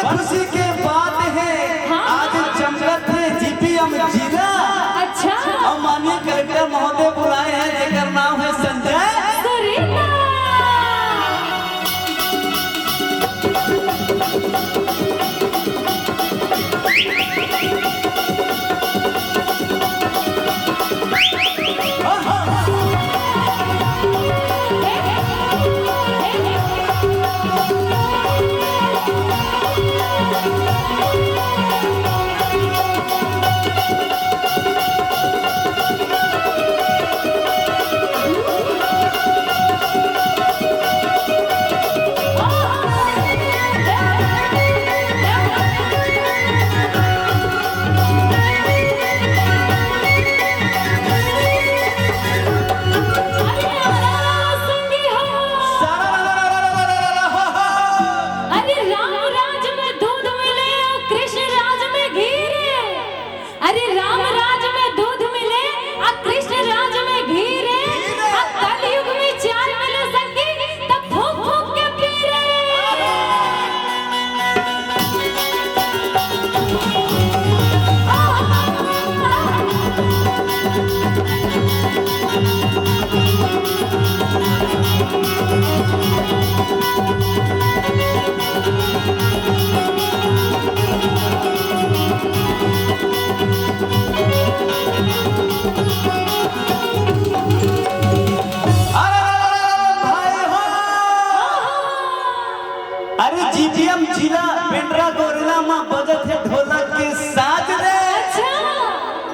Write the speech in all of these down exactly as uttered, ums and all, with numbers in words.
खुशी के बात हे, हाँ। आज चमकत हे जीपीएम जिला। अच्छा। अउ माननीय कलेक्टर महोदय बुलाए हे, जेकर नाम हे संजय। सुरीला। अरे राम राज में दूध मिले और कृष्ण राज में घी रे। अरे राम राज में दूध मिले और कृष्ण राज में घी रे। और कलयुग में चार मिले संगी, तब फूंक फूंक के पी रे। अरे, अरे, अरे, भाई हो। अरे, जीपीएम जिला पेंड्रा गोरेला म बजत हे ढोलक के साज रे। अच्छा।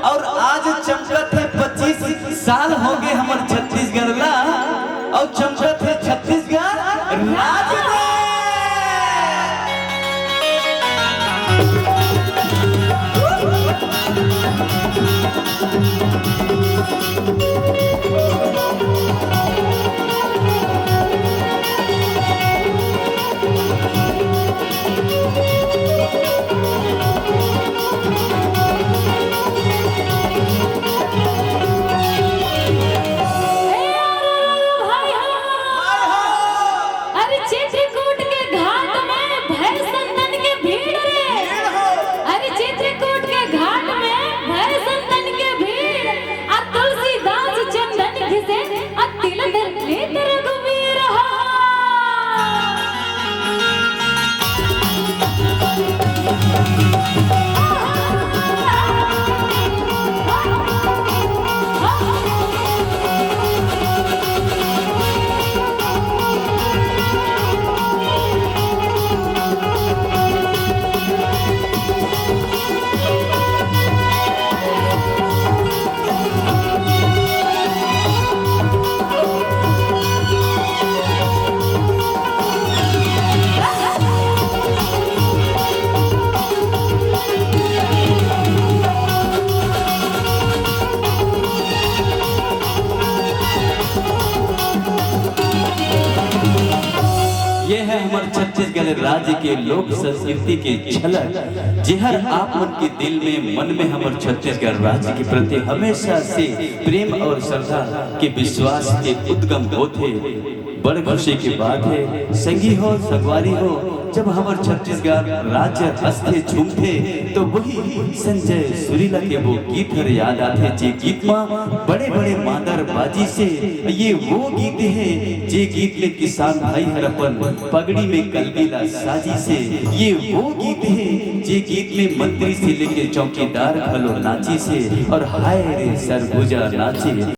अउ आज चमकत हे पच्चीस साल होगे हमर छत्तीसगढ़ ला, अउ चमकत हे छत्तीसगढ़ राज रे। अरे चित्रकूट के घाट में भय संतन के भीड़ रे। अरे चित्रकूट के घाट में भय संतन के भीड़, आ तुलसीदास चंदन घिसे, आ तिलक लेत रघुवीर हो। ये है हमर छत्तीसगढ़ राज्य के लोक संस्कृति के झलक, जेहर आप मन के दिल में, मन में हमर छत्तीसगढ़ राज्य के प्रति हमेशा से प्रेम और श्रद्धा के विश्वास के उद्गम होथे। बड़ खुशी के बात है, संगी हो, संगवारी हो, जब हमर छत्तीसगढ़ राज्य हंसथे, झूमथे, तो वही संजय सुरीला के वो गीत हर याद आथे, जे गीत म बड़े-बड़े मांदर बाजी से। ये वो गीत है, जे गीत में किसान भाई हर अपन पगड़ी में कलगी ला साजी से। ये वो गीत है, जे गीत में मंत्री से लेके चौकीदार घलो नाची से। और हाय रे सरगुजा नाचे।